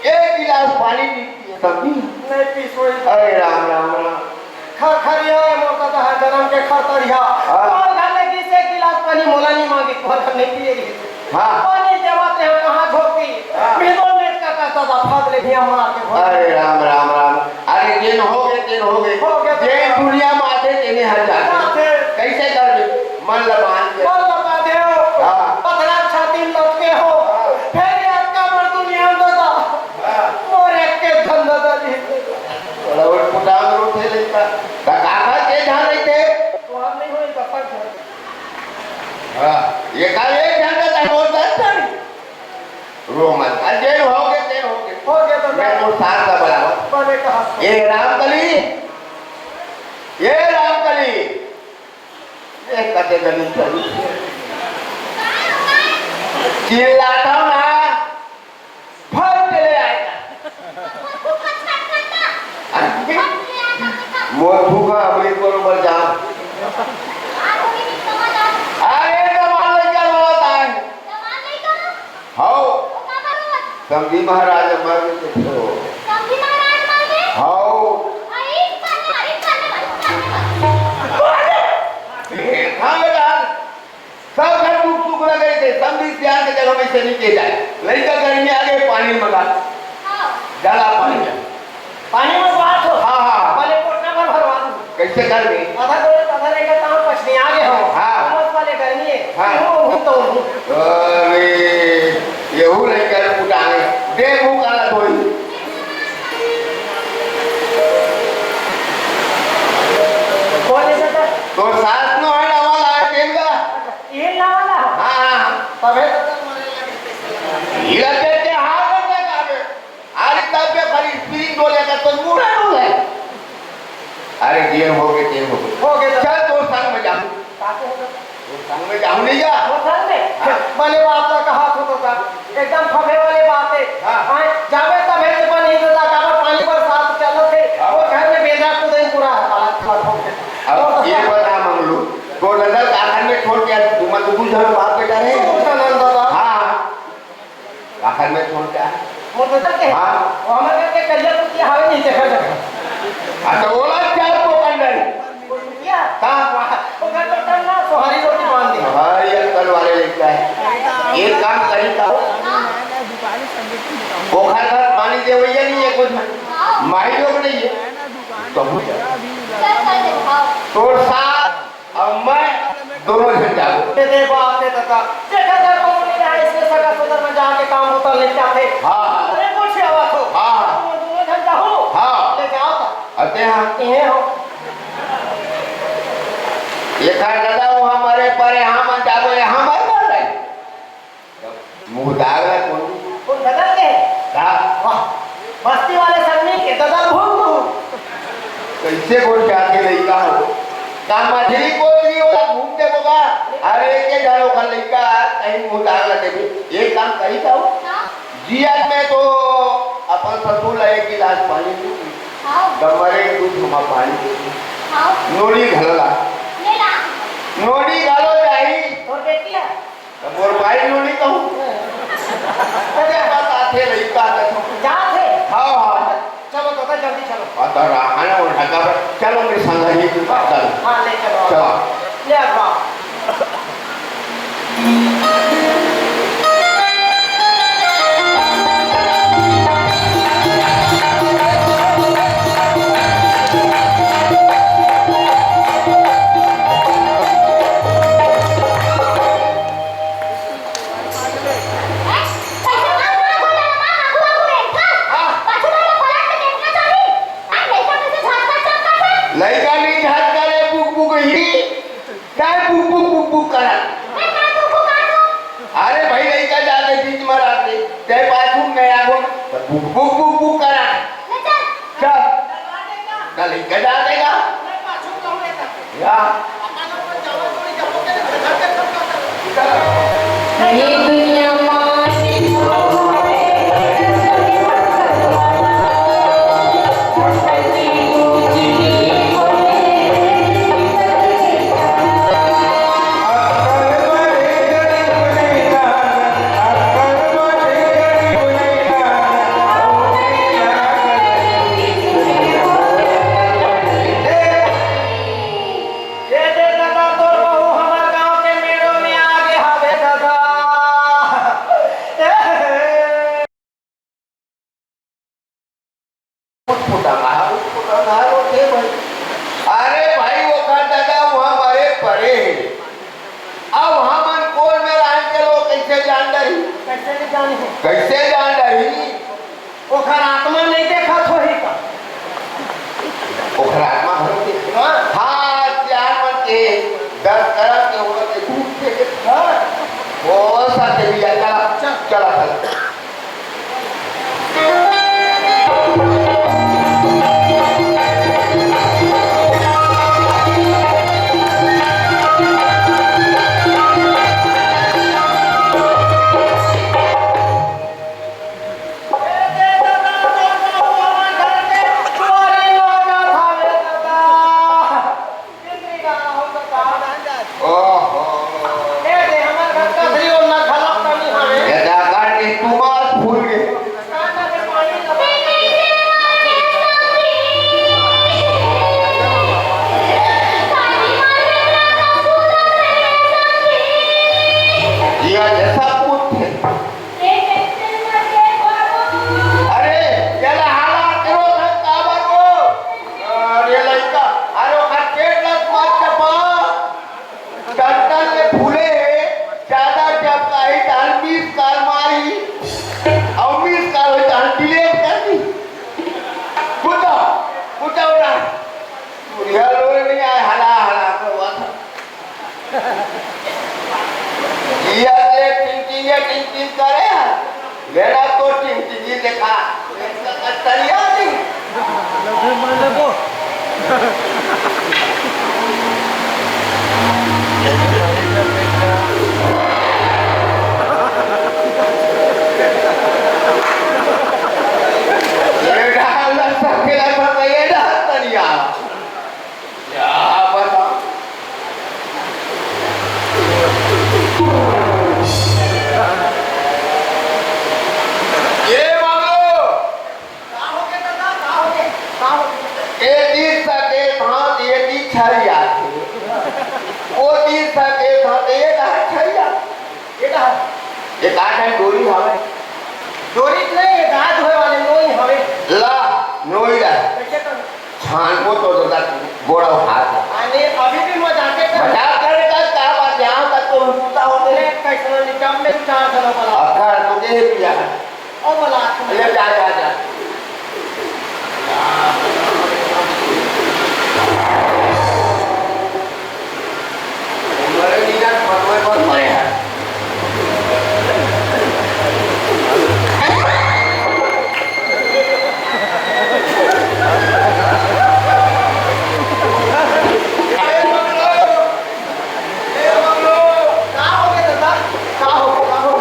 एक गिलास पानी नहीं पिए, समझी? नहीं पी सोई। अरे राम, राम, राम। खरखरिया ए मोर दादा है, जन्म के खरतरिया। हाँ। तोर घर ले गिस एक गिलास पानी मोला नहीं मांगी, तोर घर नहीं पिए गिस। हाँ। पानी देवत रहे, कहाँ झोंकी? हाँ। भीतर में का, का दादा फाद ले भिया मार के भर। अरे राम, राम, राम। अरे जेन हो गए, तेन हो गए। हो गए। जेन दुनिया में आथे, तेने हर जाथे। जाथे। कैसे करबे? मन ल बांध के। मन ल बांधे हो। हाँ। पथरा छाती में लटके हो। हाँ। फेर ये अतका बड़ दुनिया में दादा। हाँ। मोर एक के धन दादा जी। थोड़ा और पुटांग रोथे लेता। त काका के ध्यान रहिथे? तो हम नहीं होई, पापा के ध्यान। हाँ। ये का एक ध्यान रहिथे, वो दस ध्यान। रो मत। अरे जेन हो गए, तेन हो गए। हो गए तो मैं तो सास का बराबर। बने कहा। ये रामकली, ये रामकली, ये कते गली चली। चिल्लाता हूँ ना, फट चले आएगा। मोर भूखा अमृत बरोबर जान। अरे दमाल लइका रोवत आए। हौ। समधी महाराज मर गे तो। समधी महाराज मर गे? हौ। अरे, इस बार में, अरे, इस बार में, अरे, इस बार में। हाँ बेटा, सब घर दुख सुख लगे थे, समधी सियान के जगह में से नहीं किए जाए। लइका गर्मी आ गए, पानी मंगा। हाँ। डाला पानी में। पानी में बात हो। हाँ, हाँ। भले कोटना भर भरवा दूँ। कैसे कर दे? आधा गोरे आधा रहेगा, तो हम पछनी आ गए हो। हाँ। उमस वाले गर्मी है। हाँ। हूँ, हूँ तो हूँ। अरे, यहू लइका उठाए। दे मुँह काला धोई। कौन है दादा? तो सास नो है ना वाला है तेल का? ये ना वाला? हाँ, हाँ। तबे तो इला पेट के हाथ में काबे। अरे तब पे खाली स्प्रिंग डोले का तो मुड़ा डोले। अरे जेन हो गए, तेन हो गए। हो गए तो। चल तोर संग में जाहूँ। काके हो गए? तोर संग में जाहूँ नहीं जा। वो संग में? हाँ। भले बात ला कहा तो, तो का। एकदम फबे वाले बात है। हाँ। हाँ, जावे तब है तो पानी तो दा, काबर पानी बरसात चलत है। हाँ। वो हाँ, तो ओला चार पो अंडा नहीं। का? वो घर तो टंगा, सोहारी रोटी बांध दे। भाई, अक्कल वाले लइका हे। एक काम करी का हो? ओखर घर पानी देवइया नहीं है कुछ। माई लोग नहीं है। तो हो जाए। तोर साथ अब मैं दोनों झन जाबो। दे दे बाप रे दादा, जेकर घर कोनो नइ रहय, इसने सगा सोदर में जाके काम होता ले जाथे। हाँ। अरे कुछ आवत हो। हाँ। तुम दोनों झन जाहू। हाँ। ले जाओ ता। अते हाँ। इहे हो। एकर दादा वो हमरे परे, हम जाबो, ये हमर घर है। मुंह दाग ला कौन? कौन ददन के? का? वाह, बस्ती वाले सन्नी के ददन भूत तू। कैसे बोल के आके लइका हो? का मझली बोल रही हो, घूम दे बोगा? अरे, के जानो का लइका, कहीं मुंह दाग ला देबे। एक काम करी का हो? हाँ। जिया में तो अपन ससुर ला एक गिलास पानी दे। हाँ। गम्मरे दूध हमा पानी दे। हाँ। नोनी घलो ला। ले ला। नोनी घलो जाही। तोर बेटी है? त मोर माई नोनी कहूँ। अरे बात आथे लइका त। जात हे? हाँ, हाँ। चलो तो जल्दी चलो। अत रहा है वो ढका पर। चलो मेरे संग ही। चलो। हाँ, ले चलो। चलो। ले आ बाप। लइका नहीं झाँकता रे, बुक बुक ही। काय बुक बुक बुक बुक करा? अरे भाई, लइका जाते बीच में रात में, ते पाछू में आगो, तो बुक बुक बुक बुक करा। चल। चल, लइका जा देगा। या। ए दे दादा, तोर बहू हमर गांव के मेड़ो में आ गे हवे दादा। उठपुटंगा, उठपुटंगा होथे भाई। अरे भाई, ओकर दादा वहाँ मरे पड़े हे। अब हमन कोल में रह के लोग कैसे जान डरही? कैसे नहीं जानी है? कैसे जान डरही? ओखर आत्मा नहीं देखत होही का? ओखर आत्मा घलो देखे। हाँ। हाँ, सियान मन के दस करम के होवत हे, धूप के के। हाँ। वो सब के भी चला, चला, चला। ओहो। ए दे, हमर घर का धरी ओला घलक कमी हवे। ये दादा के तुमास फूल गे। कान में पानी लगा। जिया जैसा पूत थे। अरे, ये हाला करो ना, काबर को? अरे लइका, अरे ओखर पेट ल मत चपा। डंडन ले फूले हे, ज्यादा चपकाही त हम miss call मारी। अउ miss call होही त हम delete कर दी। कुत्ता, कुत्ता उड़ा। बुढ़िया लोग नहीं आए, हला, हला करवा था। जिया ले टिंग टिंग, टिंग टिंग करे। मेरा तो टिंग टिंग ही देखा। तरिया नहीं। ये डाल सकते हैं, ये डाल तरिया। क्या बता? ये मामलो। का हो गया दादा? का हो गया? का छरिया थे। ओ तीर सके था, तो ये कहा छरिया? ये कहा? ये कहा था डोरी हवे? डोरी नहीं, ये गाज होए वाले नोई हवे। ला, नोई ला। कैसे कर? छान को तो ददा गोड़ा हाथ। अरे, अभी भी मजाक कर। मजाक करे का, का बात? यहाँ तक तो उल्टा हो गए। अरे, कैसे निकम में चार साल वाला। अगर तो दे दिया। ओ, मला आँख में। ले, जा, जा, जा। मरे नहीं ना, मरवे बहुत मरे हैं। ए, मंगलो! ए, मंगलो! का हो गया दादा? का हो, का हो?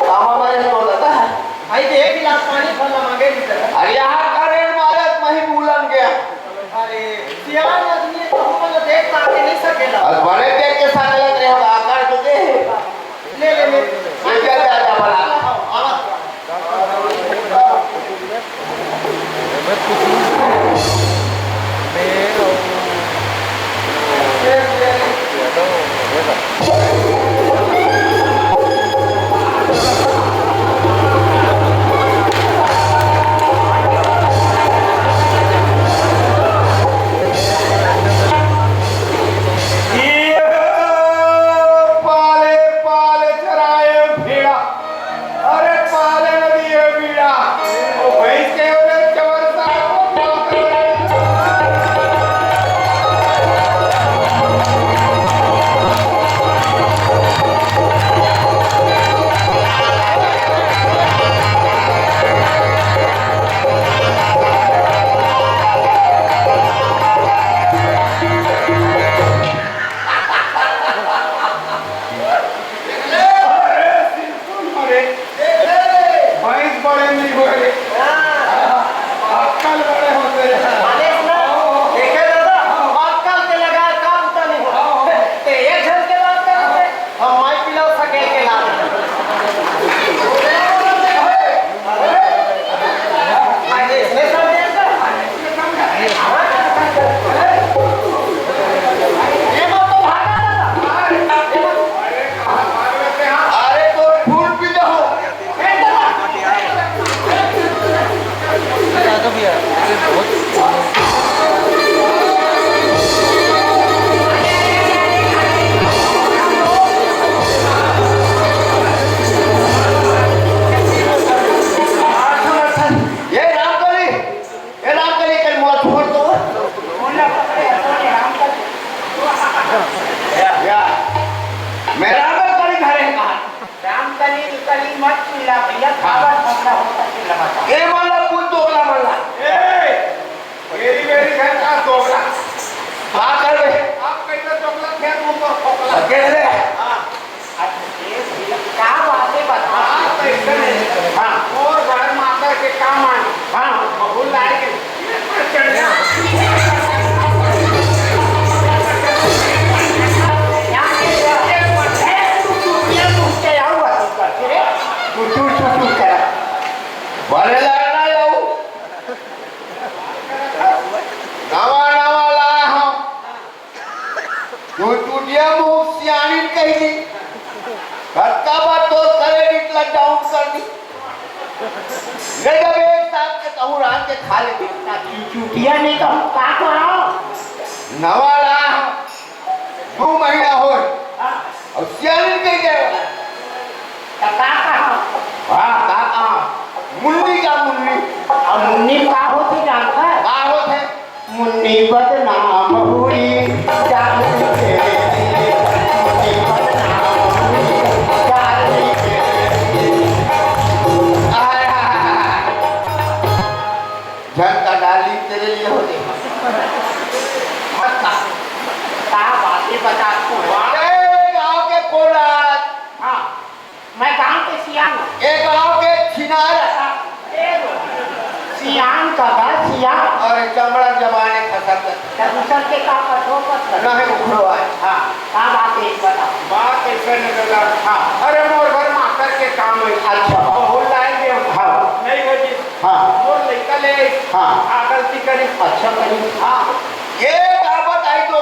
का हो गया तो दादा? भाई, तो एक गिलास पानी भर ला मांगे नहीं सर। अरे यार, अरे मारत मही भूलन गया। अरे, सियान आदमी है, कहूँ वाला देख ताके नहीं सकेला। अब बड़े देख के साथ लग रहे हो, आकर तो दे। ले, ले, ले। ले, जा, जा, जा, बना। आवा। पाले पाले चराए भेड़ा। अरे पाले नदी है बीड़ा। ओ भैंस के ओरे चवर सा। अरे, सिरपुर मरे। भैंस बड़े नहीं हुए रे। अक्कल बड़े होते हैं। मालिश ना, देखे दादा, अक्कल के लगा काम तो नहीं हो। ते एक झन के बात करते, हम माई पिलाओ सकेल के लाते। अरे तो फूल पी जाओ। ये रामकली, ये रामकली, कल मोला छोड़ दो। या, मैं रामकली घरे कहा। रामकली, कली मत चिल्ला भैया, काबर झगड़ा होता चिल्ला बता। ए वाला कुल दोगला मल्ला। ए, मेरी, मेरी घर का दोगला। का कर बे? आप कैसे दोगला थे, तू तो खोखला। अकेले। हाँ। अच्छा, ये भैया, का बात है बता। हाँ, कैसे नहीं? हाँ। और घर माता के काम आए। हाँ। बहू लाए के। कुतुर सतुर करा। बड़े लड़ना जाऊ। नवा नवा ला हम। तू टूटिया मुंह सियानी कही दी। धक्का बात तो करे निकला डाउन कर दी। ले जब एक साथ के कहूँ रात के खा ले। चुटिया नहीं कहूँ का कहा? नवा ला हम। दो महीना होय। हाँ। अउ सियानी कहि दे। त का कहा? हाँ, का कहा? मुन्नी का मुन्नी। अब मुन्नी का होथे जानता है? का होथे? मुन्नी बदनाम हुई, जादू के। मुन्नी बदनाम हुई, जादू के। आय, हाय, हाय, हाय। झंडा डाली तेरे लिए हो जाए। मत खा। का बातें बता तू? अरे गाँव के कोलार। हाँ, मैं गाँव के सियान हूँ। ये गाँव के छिनार। हाँ, ए, सियान का बा, सियान। अरे चमड़ा जबाने खसक। त दूसर के का पठो पत कर। नहीं उखड़ो आए। हाँ, का बात है, एक बताओ। बात ऐसे न गला। हाँ। अरे मोर घर मातर के काम है। अच्छा। बहुत लाए गए। हाँ। नहीं हो जी। हाँ। मोर लइका ले आई। हाँ। आ गलती करी। अच्छा करी। हाँ। ये का बताई तो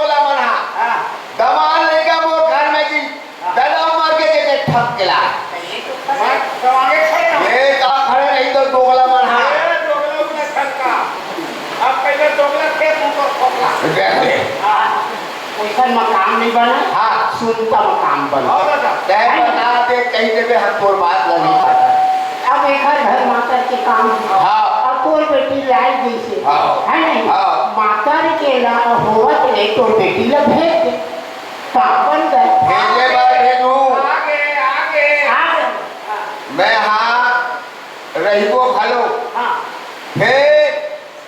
हाँ, वइसन म काम नइ बनय। हाँ। सुनता म काम बनय। हाँ, बता। तैं बता दे, कहि देबे, हम तोर बात ल नइ काटन। अब एकर घर मातर के काम हे। हाँ। अब तोर बेटी लाय जइसे, हाँ। हे नहीं? हाँ। मातर के ला होवत ले तोर बेटी ला भेज दे। काम बन जाय। भेजे बर भेजहूँ। आगे, आगे। आगे। मैं हाँ रहिबो घलो। हाँ। फेर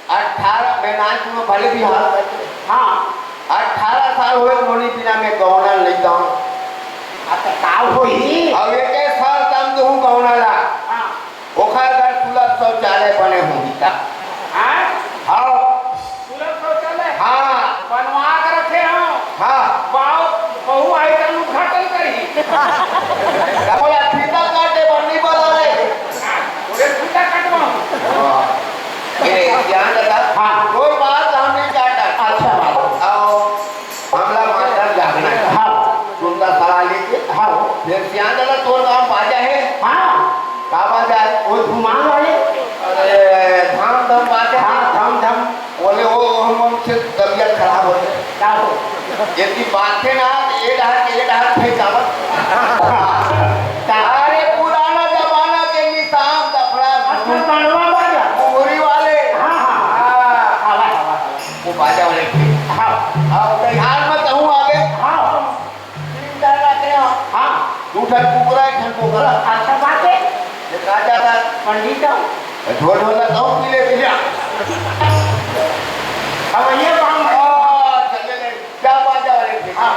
अठारह, मैं नानकुन भले बिहाव करके। हाँ। अठारह साल होय मोनी बिना मैं गौना नइ दंव। हाँ, त का होही? अउ एके साल तम दूहूँ गौना ला। हाँ। ओखर घर सुलभ शौचालय बने होही त। हाँ? हाँ। सुलभ शौचालय? हाँ। बनवा के रखे हंव। हाँ। बाव, बहू आही त उद्घाटन करही। त मोला फीता काटे बर नइ बलावय। हाँ, तोरे फीता कटवाहूँ। वाह। ए, ध्यान रखा। हाँ। कोई बात हम नहीं काटा। अच्छा बात। अउ हमला मातर जागना हे। हाँ। सुनता सलाह लेके। हाँ। फेर सियान दादा तोर गाँव बाजा हे? हाँ। का बाजा हे? वो धुमान वाले। अरे, धाम धाम बाजा। हाँ, धाम धाम। बोले, वो हम, हमसे तबीयत खराब हो जाए। का हो? यदि बाते ना, ये डहर के, ये डहर फेंक आवत। अरे, पुराना जमाना के निशान दफड़ा। अच्छा, गढ़वा बाजा। मुहरी वाले। हाँ, हाँ, हाँ। हाँ। आवा, आवा, आवा। वो बाजा वाले थे। हाँ। हाँ, तो हाल में कहूँ आगे। हाँ। तीन चार बात है। हाँ। दू ठन कुकरा, एक ठन बोकरा। अच्छा बात है। ये कहा जाता है? पंडित हो। ढोल ढोल ना कहूँ पी ले भैया। अब ये काम। हाँ, चले ले। क्या बाजा वाले थे? हाँ।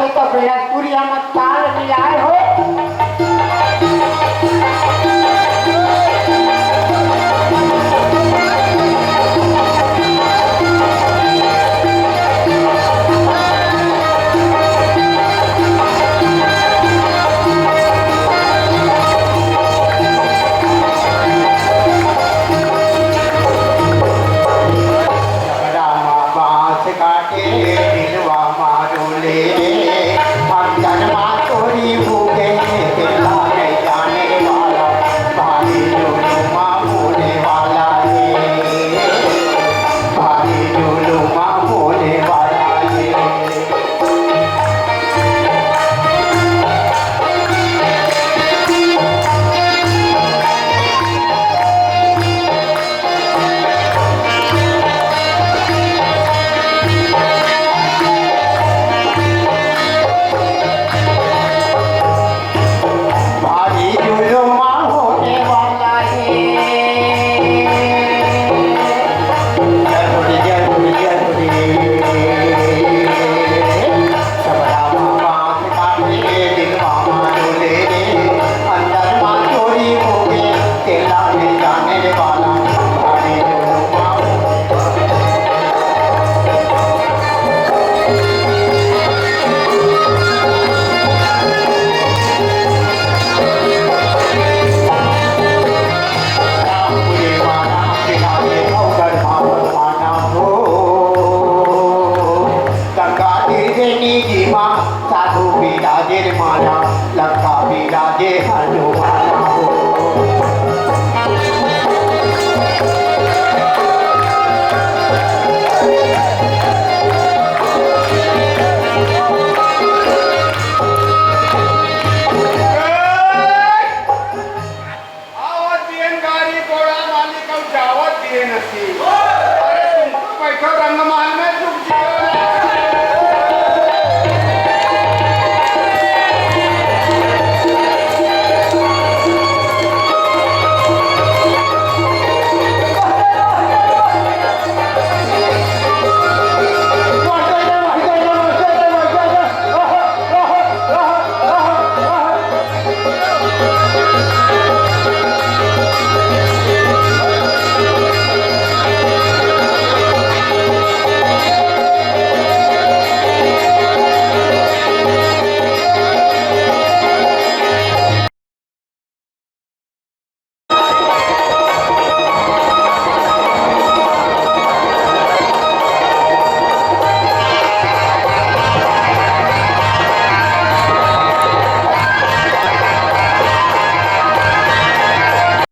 तो बेनकपुरिया म ताल मिलाए हो। रामा बांस काटे दिलवा मारो ले रे, भक्तन मा तोरी भूखे, तेला नहीं जाने वाला, भारी जुलुमा होने वाला रे, भारी जुलुमा होने वाला रे। भारी जुलुम होने वाला है। जय बोले, जय बोले, जय बोले। सबला बांस काटे दिलवा मारो ले रे, अंदर मा चोरी होगे, तेला नहीं जाने वाला, भारी जुलुम होगे। गंगा तीर के निधि मा साधु बिराजे रे माया, लंका बिराजे हनुमान।